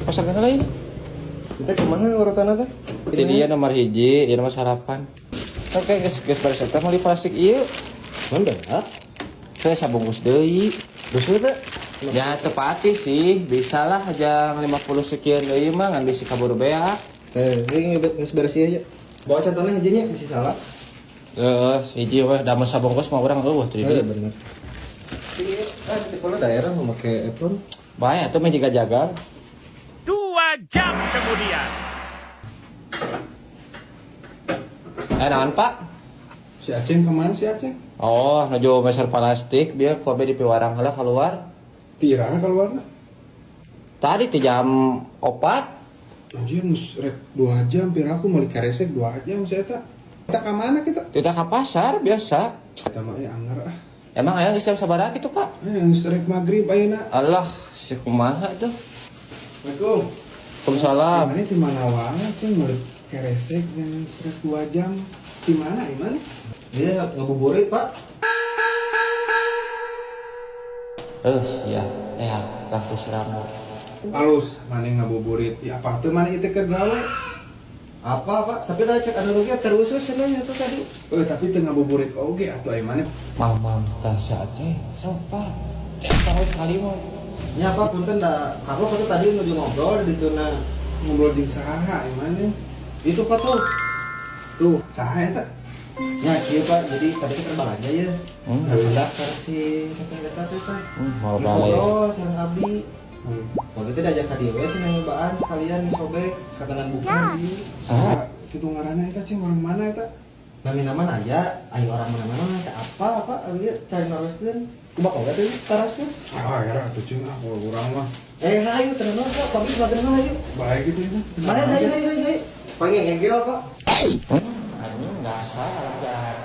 Pasang kana lain. Kita kumaha urutanna teh? Jadi dia nomor hiji, ieu nomor sarapan. Oke, geus geus beres eta meuli plastik ieu. Mana ah? Saya sabungkus deui. Terus teh? Ya tepati sih, bisa lah aja 50 sekian deui mah ngan bisi kabur beak. Eh, ini geus beres ieu aja. Bawa contohnya hijinya bisa salah. Heeh, hiji weh da mun sabungkus mah urang eueuh teu Eh, bener. Iya, ah, di pola daerah mau make apron. Bae atuh mah jaga-jaga. 2 jam kemudian. Eh, naon Pak? Si Aceng kemana si Aceng? Oh, nuju meser plastik biar kobe di piwarang heula keluar. Tira keluarna. Tadi ti jam 4. Anjir, mus rek 2 jam, pira aku mau dikaresek 2 jam saya tak. Kita ke mana kita? Tidak ke pasar biasa. Kita mah ya anggar ah. Emang aya geus jam sabaraha kitu, Pak? Eh, geus rek maghrib ayeuna. Allah, si kumaha tuh? Assalamualaikum. Waalaikumsalam. Mana di mana wae Ceng mau keresek yang rek 2 jam. Di mana di mana? Dia ngabuburit, Pak. Eh, sia. Eh, kampus ramu. Halus, mana ngabuburit? Ya apa tuh mana itu ke gawe? Apa, Pak? Tapi tadi cek anu rugi terus cenah itu tadi. Eh, tapi teu ngabuburit oge atuh aya mana? Mamam tah si Aceh, sok Pak. Cek tahu sekali mah. Nya apa punten da kamu waktu tadi nuju ngobrol di tuna. Ngobrol jeung saha aya mana? Itu Pak tuh. Tuh, saha eta? Ya, kieu Pak. Jadi tadi kita belanja ya. Hmm. Daftar si kata eta teh, Pak. Mau Terus balik. ngobrol sareng abdi. Waktu itu diajak ka dieu we cenah nyobaan sekalian disobek sakatenan buka di. Saha kitu ngaranna eta Ceng orang mana eta? Nami nama aja, ayo orang mana-mana teh apa Pak? Abdi cari naroskeun. Kumaha oge teh taroskeun? Ah, era atuh Ceng ah kalau urang mah. Eh, ayo tenang Pak, pamit bageun ayo. Baik gitu itu. Ayo ayo ayo ayo. Paling ngegel Pak. Anjing dasar alam jahat.